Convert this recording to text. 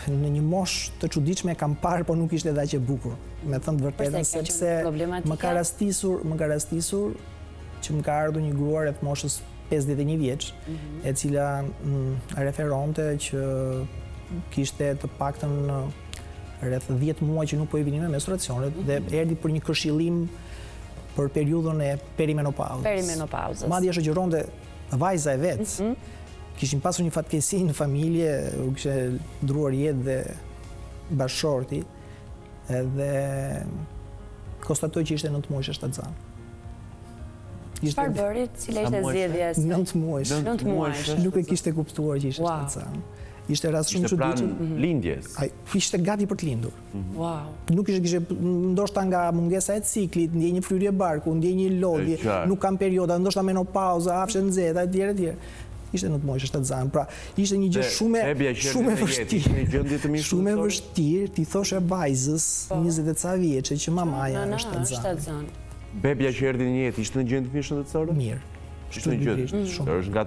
Në një moshë të çuditshme e kam parë, po nuk ishte edhe aq e bukur, me thënë të vërtetën, sepse më ka rastisur, më ka rastisur që më ka ardhur një grua rreth moshës 51 vjeç, mhm. e cila mm, referonte që kishte të paktën rreth 10 muaj që nuk po i vinin më menstruacionet mm -hmm. dhe erdhi për një këshillim për periudhën e perimenopauzës. Perimenopauzës. Madje e shoqëronte vajza e vet. Mm -hmm. Kishin pasur një fatkeqësi në familje, u kishte ndërruar jetë dhe bashkëshorti edhe konstatoi që ishte 9 muajshe shtatzënë. Çfarë bëri? Cila ishte zgjedhja e saj? 9 muajsh. 9 muajsh. Nuk e kishte kuptuar që ishte shtatzënë. Ishte rast shumë i çuditshëm. Ishte pranë mhm. lindjes. Ai ishte gati për të lindur. Mhm. Wow. Nuk ishte kishte ndoshta nga mungesa e ciklit, ndjej një fryrje barku, ndjej një lodhje, nuk kam perioda, ndoshta menopauza, afshe nxehta etj etj. Ishte 9 muajshe shtatzënë. Pra, ishte një gjë shumë shumë e vështirë. Shumë e vështirë t'i thoshe vajzës 20 po. e ca vjeçe që mamaja është shtatzënë. Bebja që erdhi në jetë ishte në gjendje të mirë shëndetësore? Mirë. Ishte në gjendje. Është nga.